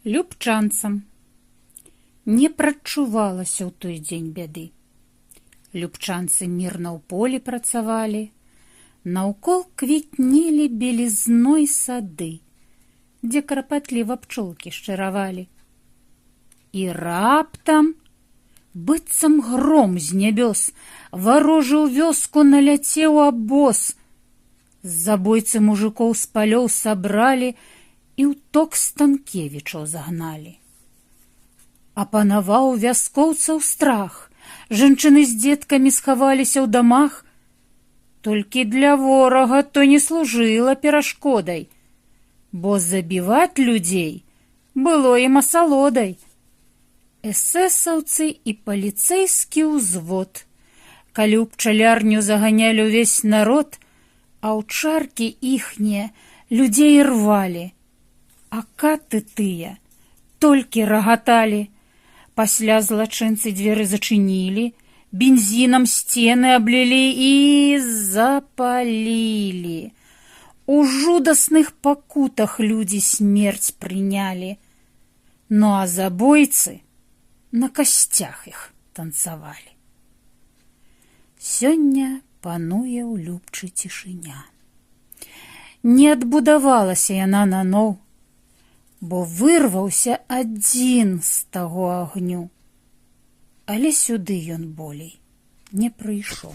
Любчанцам. Не прадчувалася ў той дзень бяды. Любчанцы мірна ў полі працавалі, наўкол квітнелі белізной сады, дзе карпатліва пчолкі шчыравалі. І раптам, быццам гром з нябёс, варожы ў вёску наляцеў абоз. Забойцы мужыкоў з палёў сабралі і ў ток Станкевічаў загналі. Апанаваў вяскоўцаў страх, жанчыны з дзеткамі схаваліся ў дамах. Толькі для ворага то не служыла перашкодай, бо забіваць людзей было ім асалодай. Эсэсаўцы і паліцэйскі ўзвод, калі ў пчалярню заганялі ўвесь народ, аўчаркі іхнія людзей рвалі, а каты тыя толькі рагаталі. Пасля злачынцы дзверы зачынілі, бензінам сцены аблілі і запалілі. У жудасных пакутах людзі смерць прынялі. Ну а забойцы на касцях іх танцавалі. Сёння пануе ў Любчы цішыня. Не адбудавалася яна наноў, бо вырваўся адзін з таго агню. Але сюды ён болей не прыйшоў.